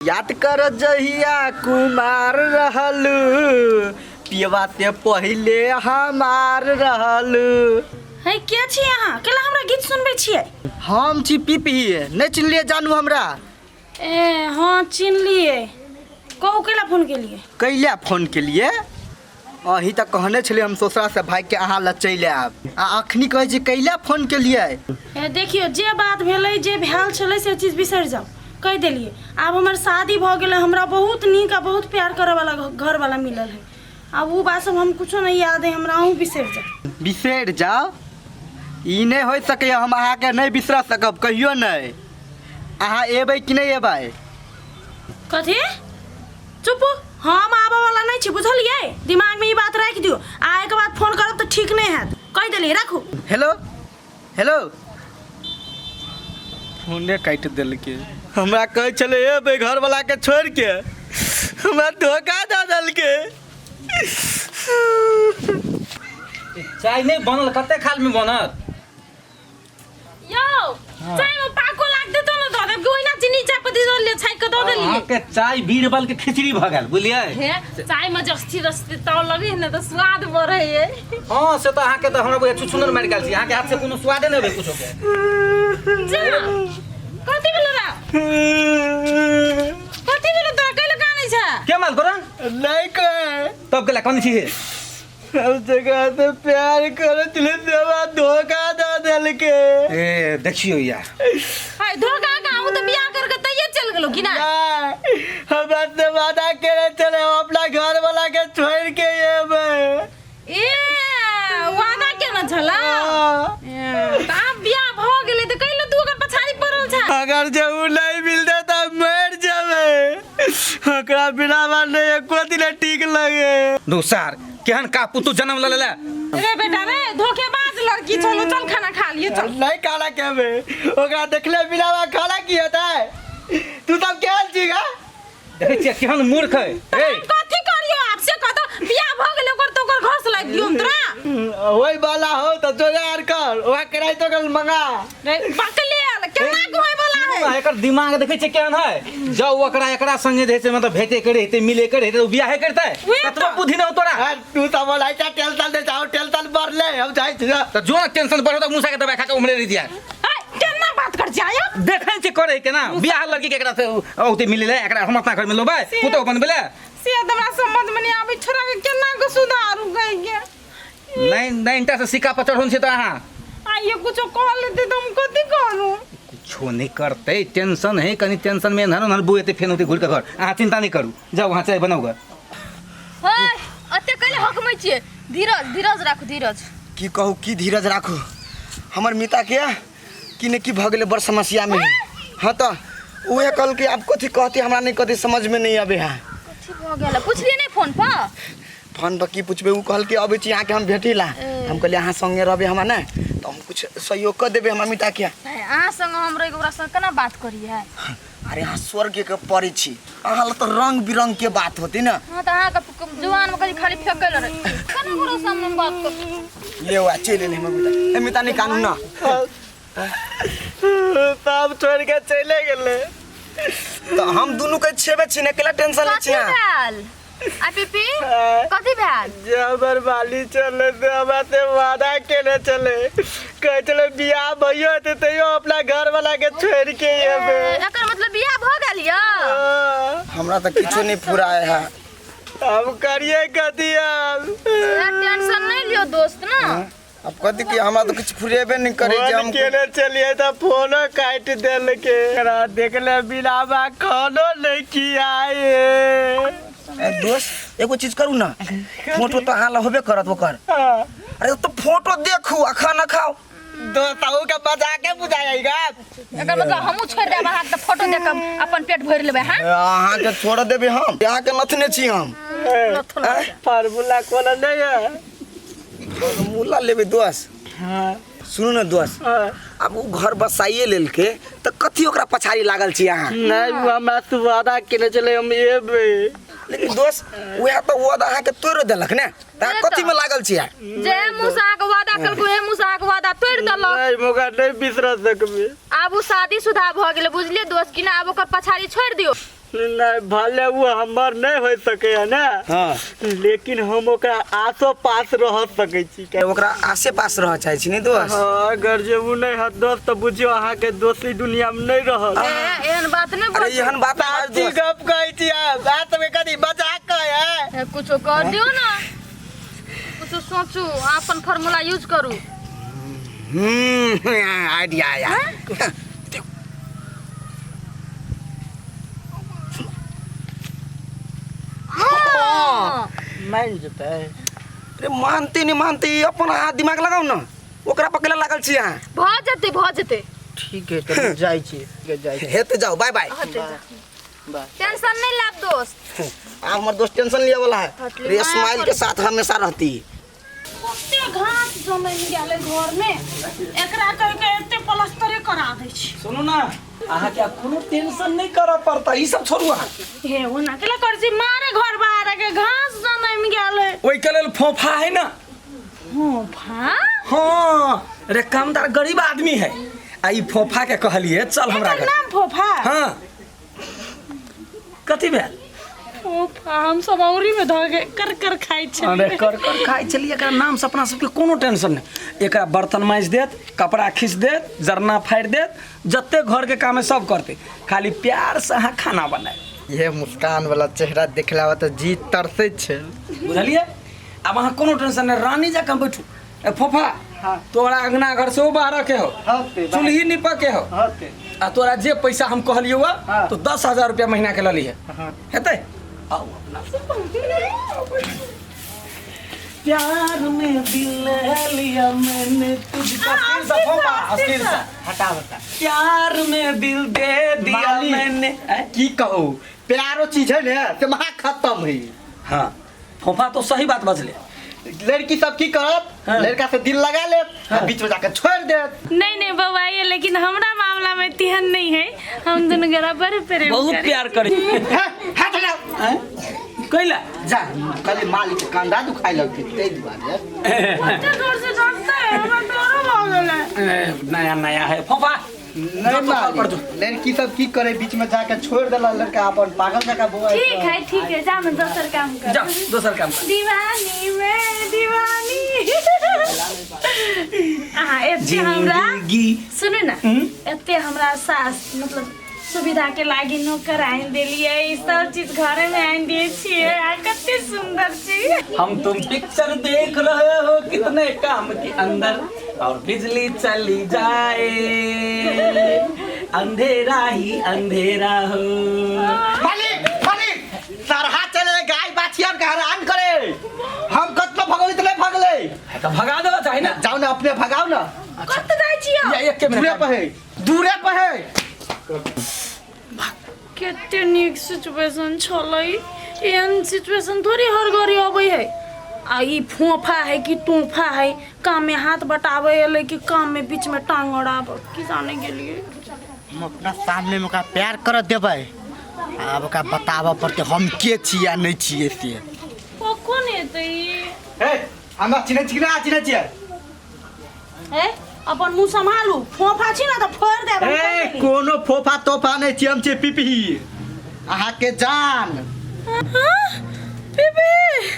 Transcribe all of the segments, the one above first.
याद कर जहिया कुमार रहलू, पियवा से पहिले हमार रहलू। है, के छी अहाँ? केला हमरा गीत सुनबै छियै? हम छी पीपी, नहि चिन्हलियै जानू हमरा? ए हाँ, चिन्हलियै। कहू, केला फोन केलियै? कैला फोन केलियै? अही तऽ कहने छलियै हम ससुरा से भागि के अहाँ लग चलि आयब, आ अखनी कहै छी कैला फोन केलियै? ए देखियौ, जे बात भेलै, जे भेल छलै, से चीज बिसरि जाउ। कहि देलियै, आब हमर शादी भऽ गेलै। हमरा बहुत नीक आ बहुत प्यार करऽवला घरवाला मिलल है। आब ओ बात सब हम कुछो नहीं याद है हमरा, अहूँ बिसरि जाउ। बिसरि जाउ? ई नहि होइ सकैए। हम अहाँके नहि बिसरा सकब कहियो नहि। अहाँ एबै कि नहि एबै? कथी? चुप, हम आबऽ वाला नहीं छी, बुझलियै? दिमाग में ई बात राखि दियौ आ एहिके बाद फोन करब तऽ ठीक नहीं हैत। कहि देलियै, राखू। हेलो, हेलो, फोने काटि देलकै। हमरा कहै छलै एबै, घरवला के छोड़ि के हमरा धोखा दऽ देलकै। चाय नहि बनल, कते खाल में बनत? यौ, चाय में पाको लागते तो न दऽ देब कि ओहिना चीनी चाय पत्ती दऽ देलियै, छाँकि कऽ दऽ देलियै? अहाँके चाय बीरबल के खिचड़ी भऽ गेल, बुझलियै? हे, चाय में जे अस्थिर अस्थिर ताव लगे है ने तऽ स्वाद बढ़े है। हँ, से तऽ अहाँके तऽ हमरा बुझाइ छुछुनर मारि गेल छी। अहाँके हाथ से कोनो स्वादे नहि अबै कुछो के। जा, कथी भेलो रा? कथी भेलो तोरा? कैले कानै छै? के माल तोरा? नहि कहे। तब केला कन छी हे? हम जकरा से प्यार करे छलियै से हमरा धोखा दऽ देलकै। ए देखियौ यार। हाय, धोखा का? उ तऽ बियाह करके तैये चल गेलो कि ना? नहि, हमरा से वादा केने छलै, हम अपना घर वाला के छोड़ के एबै। ए, वादा केने छला? हाँ। ए, तऽ आब बियाह भऽ गेलै तऽ कैले तू ओकर पछाड़ी पड़ल छै? अगर जे उ नहीं मिलते तऽ मरि जेबै। ओकरा बिना हमरा नहि एको दिन ठीक लगे। दोसार केहन कापू तू जन्म लऽ लेले। रे बेटा रे, धोखेबाज लड़की छलो। चल, खाना खा लिए, चल। नहीं खाना खेबै। ओकरा देखले बिना हमरा खाना की हेतै? तू सब केहन छी गा? देखै छियै केहन मूर्ख है। तऽ ए हम कथी करियो आब, से कह तऽ। बियाह भऽ गेलै ओकर तऽ ओकर घर से लाबि दियौ हम तोरा? ओहि वाला हो तऽ जोगाड़ कर, ओकरा कराई तो कल मंगा। रे बकले आल, केना के होय वाला है? एकर दिमाग देखै छियै केहन है। जाउ ओकरा एकरा संगे जे है से मतलब भेटे के रहितै, मिले के रहितै, ओ बियाहे करतै? उहे ततबा तऽ। बुद्धि नहि हो तोरा। आ, तू सब बोलै छ टेंशन दे जाओ, टेंशन बढ़ले, हम जाइ छी। तऽ जो ने टेंशन बढ़ो तऽ मूसा के दबाई खा के उम्हरे रहि दिया। ए, केना बात कर छै आयो? देखै छियै करै केना बियाह लड़की के एकरा से औते मिले ले, एकरा हम अपना घर में लोबै, पुतोह बनबै ले। से तऽ हमरा समझ में नहीं आबै, छोरा के केना के सुधारू कहि के। नहीं नहीं, इंटा से सिक्का पर चढ़ौन छै तऽ अहाँ आइयो कुछो कह लेते तऽ हम कथी करू? कुछो नहीं करतै, टेंशन है कनी, टेंशन में एन्हर ओन्हर बुएतै, फेन औतै घुरि कऽ घर। अहाँ चिंता नहीं करू, जाउ अहाँ चाय बनाउ गऽ। हे, एते कैले हकमै छियै? धीरज, धीरज राखू, धीरज। की कहू, की धीरज राखू? हमर मिता के की ने की भऽ गेलै, बड़ समस्या में है। हाँ, तऽ उहे कहलकै, आब कथी कहती हमरा नहीं कथी समझ में नहीं अबे है। कथी भऽ गेल? पुछलियै नहि फोन पर? फोन पर की पुछबै? ओ कहलकै अबै छी अहाँके हम भेटै ला। हम कहलियै अहाँ संगे रहबै हमरा ने तऽ हम कुछ सहयोग कऽ देबै हमरा मिता के। नहि, अहाँ संग हम रहि कऽ ओकरा संग केना बात करियै? अरे, अहाँ स्वर्ग के परी छी, अहाँ लग तऽ रंग बिरंग के बात होती ने। हाँ, तऽ अहाँके जुबान में कभी खाली फेकै लए रहै, केना ओकरा सामने बात कर? ले आ, चलि एलै हमर मिता। ए मिता, नहीं कानू ना। सब छोड़ के चले गेलै। तऽ हम दुनू के छेबे छी ने, केला टेंशन लै कथी छी अहाँ? भेल आ पीपी, कथी भेल? जे हमर बाली चले से हमरा से वादा केने चले, कहै छलै बियाह भइयो हेतै तैयो अपना घर वाला के छोड़ के एबै। एकर मतलब बियाह भऽ गेल यऽ? हाँ, हमरा तऽ किछो नहीं फुराए है। हम करिए कथी आब? टेंशन नहीं लियो दोस्त ना। अब कथी की, हमरा तऽ किछु फुरेबे नहीं करे जे फोन हम केने चलिए तऽ फोनो काटि देलकै। एकरा देखले बिना हमरा खानो नहीं खियाए। ए दोस्त, एगो चीज करू ना, फोटो तऽ अहाँ लग होबे करत ओकर। अरे तऽ फोटो देखू आ खाना खाओ। दोस्त, अहू के बजा के बुझाएगा। एकर मतलब हमहूँ छोड़ि देब अहाँके तऽ फोटो देख कऽ अपन पेट भरि लेबै? हाँ। अहाँके छोड़ देबै हम? अहाँके नथने छी हम। फार्मूला कोनो नहीं है। फार्मूला लेबै दोस्त? सुनू ने दोस्त। आब ओ घर बसाइए लेलकै तऽ कथी ओकरा पछाड़ी लागल छी अहाँ? नहीं, वो हमरा से वादा केने छलै हम एबै। लेकिन दोस्त, उएह तऽ वादा अहाँके तोड़ि देलक ने, तऽ अहाँ से तऽ। कथीमे लागल छी अहाँ? जे मुँह से अहाँके वादा केलकै, उहे मुँह से अहाँके वादा तोड़ि देलक। नहीं, मौका नहीं बिसरा सकबे। आब ओ शादी शुदा भऽ गेलै, बुझलियै दोस्त कि ना? आब ओकर पछाड़ी छोड़ि दियौ। नहीं भले वो हमर नहीं हो सके है ना। हाँ। लेकिन हम ओकरा आसो पास रह सके छी। ओकरा आसे पास रह चाहे छी नहीं दोस्त? हाँ, अगर जे वो नहीं हत दोस्त तो बुझियो अहाँ के दोस्ती दुनिया में नहीं रहल। एहन बात नहीं अरे एहन बात नहीं बाज साची दोस्त। गप कहै छी अहाँ, बात में कनी मजाक कहै है। कुछो कर दियो ना, कुछो सोचू, अपन फार्मूला यूज करू। आइडिया आया। हाँ। मान जेतै। अरे मानते नहीं मानते, ई अपन अहाँ दिमाग लगाउ ना, ओकरा पकड़े लागल छी अहाँ। भऽ जेतै, भऽ जेतै। ठीक है तब जाइ छी, जाइ छी। हेतै जाउ, बाय बाय। बाय। टेंशन नहीं लाभ दोस्त। आ हमर दोस्त टेंशन लिया वाला है। हटली रे माया स्माइल के करू। साथ हमेशा रहती। कते घास जमि गेलै घर में, एकरा कह के एते प्लास्टरे करा दै छी। सुनू ना, अहाँके आब कोनो टेंशन नहीं करऽ पड़तै, ई सब छोड़ू अहाँ। हे ओना केला कर छी, मारे घर बाहर के घास जमि गेलै। ओहिके लेल फोफा है ना। फोफा? हाँ, रे कामदार गरीब आदमी है, आ ई फोफा के कहलिए चल हमरा एकर घर। नाम फोफा? हाँ। कथी भेल? फोफा हम सब औरी में धऽ के कर कर खाइ छलियै। अरे कर कर खाइ छलियै, एकरा नाम से अपना सबके कोनो टेंशन नहि। एकरा बर्तन माजि देत, कपड़ा खींच देत, जरना फाड़ि देत, जते घर के काम है सब करते, खाली प्यार से अहाँ खाना बनाए। ये मुस्कान वाला चेहरा देखला तऽ जी तरसै छै। बुझलियै? आब अहाँ कोनो टेंशन नहि, रानी जकाँ बैठू। ए फोफा, तोरा अंगना घर से बाहर के हो, चूल्ही नीपऽ के हो, आ तोरा जे पैसा हम कहलियौ हँ तो 10,000 रुपया महीना के लऽ लिहे, हेतै? आउ अपना प्यार में दिल ले लिया मैंने तुझको। अस्थिर सा फोफा, अस्थिर सा। हटा हटा। प्यार में दिल दे दिया मालिक। मैंने। की कहू, प्यारो चीज है ने से महा खत्म है। हाँ फोफा तो सही बात बजले। लड़की सब की करत, हाँ। लड़का से दिल लगा लेत, आ बीच में जाके छोड़ देत। नहीं नहीं बउआ ये, लेकिन हमरा मामला में तिहन नहीं है, हम दोनों गोरा बड़ प्रेम बहुत करै प्यार करी। हाथ हटाओ। हैं? कैला? जा खाली मालिक के कंधा दुखाइ लगतै ताहि दुआरे। कते जोर से डांटते है, हमरा डरो भऽ गेलै। ए, नया नया है फोफा। नहीं जो तो मालिक, कर दो। लड़की सब की करे, बीच में जाके छोड़ देला लड़का अपन पागल जका बौआ। ठीक है ठीक है, जा ना दोसर काम कर। जा दोसर काम कर। दीवानी में दीवानी। अहाँ एते हमरा जिंदगी सुनू ना, एते हमरा सास मतलब सुविधा के लागी नौकर आनि देलियै, ई सब चीज घरे में आनि दिए छियै, आ कते सुंदर छी। हम तुम पिक्चर देख रहे हो कितने काम के अंदर, और बिजली चली जाए अंधेरा ही अंधेरा हो। मालिक मालिक सरहा चले गाय बाछी और हैरान करे, हम कतनो भगले त नहीं भगले। तो भगा दो चाहे ना। जाओ ना अपने भगाओ ना। कत जाइ छियै? या एक मिनट दूरे पे है, दूरे पे है। कते नीक सिचुएशन छलै, एहन सिचुएशन थोड़ी हर घड़ी अबै है। आ ई फोफा है कि तोफा है, काम में हाथ बटाबै एलै कि काम में बीच में टांग अड़ाबऽ, की जाने गेलियै। हम अपना सामने में ओकरा प्यार कर देबै, आब ओकरा बताबऽ पड़तै हम के छी या नहीं छियै से। कखन एतै ई? हे हमरा चिन्है छी कि ना चिन्है छियै? ए अपन मुँह सम्हालू, फोफा छी ना तऽ फोड़ि देब। ए कोनो फोफा तोफा नहीं छी, हम छी पिपही अहाँके जान। पिपी?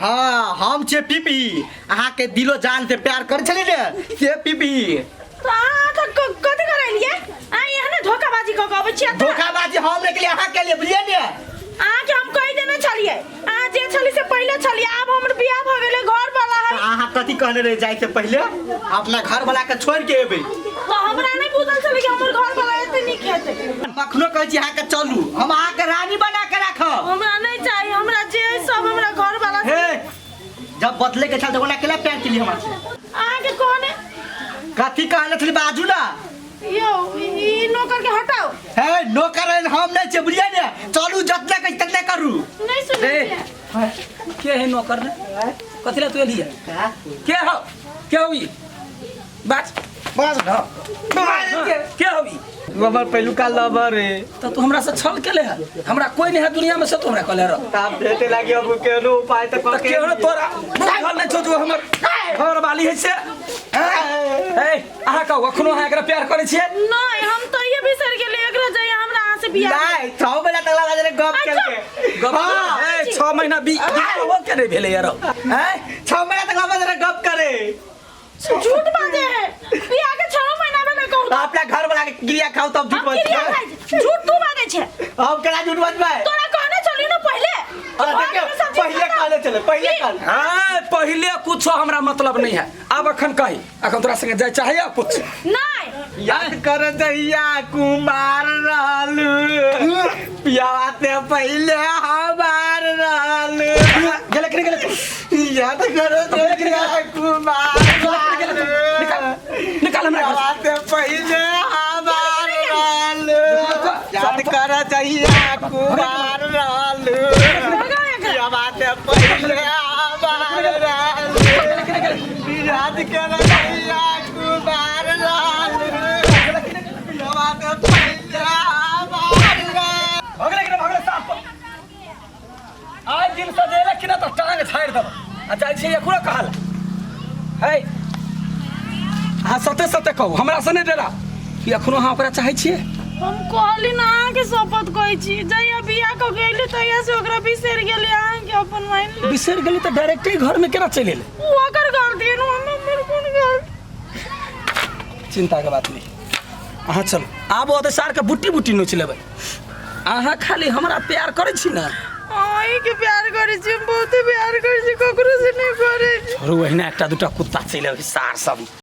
हाँ हम छियै पिपही, अहाँके दिलो जान से प्यार करै छली ने से पिपही। तऽ अहाँ तऽ कथी करेलियै? अहाँ एहने धोखाबाजी कऽ के अबै छियै एतऽ? धोखाबाजी हम नहीं केलियै, अहाँ केलियै, बुझलियै ने? अहाँके हम कहि देने छलियै, अहाँ जे छली से पहिले छलियै, आब हमर बियाह भऽ गेलै, घर वाला है। तऽ अहाँ कथी कहने रही जाय से पहिले? अपना घर वाला के छोड़ के एबै। तऽ हमरा नहि बुझल छलै कि हमर घर वाला एते नीक हेतै। हम अखनो कहै छी अहाँके चलू, हम अहाँके रानी बना के राखब। हमरा नहि चाही, हमरा जे सब हमरा घर वाला। हे जब बदले के छल तऽ ओना केला प्यार केलियै हमरा से? अहाँके कहने कथी कहने छली बाजू ना। यौ ई नौकर के हटाओ। हे नौकर हम नहीं छियै, बुझलियै ने? चलू जतना कहै ततना करू। नहीं सुनै ए, छियै। के है नौकर ने? कथी ला तू एली है? के हो? के हो ई? बाज। बस हाँ, के हो ई? हमर पहिलुका लवर है। तो तू हमरा से छल केले है, हमरा कोई नहीं है दुनिया में से तू हमरा कहले रह। तब भेटे लागी अब केहनो उपाय तऽ तऽ कऽ के केहनो तोरा बुझल नहीं छौ जो हमर घर वाली है से। ए अहाँ कहू अखनो अहाँ एकरा प्यार करै छियै? नहीं हम तो ये बिसर गेलियै, एकरा जइया हमरा अहाँ से बियाह नहीं 6 महीना तक लगा देले गप करके। गप हाँ। ए 6 महीना बी हो के नहीं भेलै यार। हैं 6 महीना तक लगा देले गप करे। झूठ बाजे है, बियाह के 6 महीना में कहू अपना घर वाला के क्रिया खाओ तब झूठ हम क्रिया बजबै। खाइ छी। झूठ तू बाजे छै। हम केना झूठ बजबै? तोरा कहने चली ना पहिले। हाँ, देखियौ, पहिले कहले चले, पहिले कहले। हाँ पहिले कुछो हमरा मतलब नहीं है। आब अखन कही अखन तोरा संगे जाय चाहैया कुछ नहीं। याद कर जहिया कुमार रहलू, बियाह से पहिले हमार रहलू। गेलै कि नहीं गेलै? याद कर जहिया कुमार रहलू, निकाल हमरा घर बियाह से पहिले हमार रहलू। याद कर जहिया कुमार रहलू, बियाह से पहिले हमार रहलू। याद कर जहिया कुमार रहलू, बियाह से पहिले हमार रहलू। भगले कि ना भगले साफ आज दिन सजेले कि ना तो टांग छाड़ि देब आ जाइ छी एकरो कहल है। अहाँ सते सते कहू हमरा से नहीं डरा कि अखनो अहाँ ओकरा चाहै छियै? हम कहली ना अहाँके शपथ कहै छी, जहिया बियाह कऽ के अयली तहिया से ओकरा बिसरि गेली, अहाँके अपन मानि ली। बिसरि गेली तऽ डायरेक्टे घर में केना चलि एलै? ओ ओकर गलती है, हमर कोन गलती? चिंता के बात नहीं, अहाँ चलू। आब ओतऽ सारके बुट्टी बुट्टी नोचि लेबै। अहाँ खाली हमरा प्यार करै छी ना? अहीँके प्यार करै छी, हम बहुते प्यार करै छी, ककरो से नहि करै छी। छोड़ू, एहिना एकटा दूटा कुत्ता चलि अबै सार सब।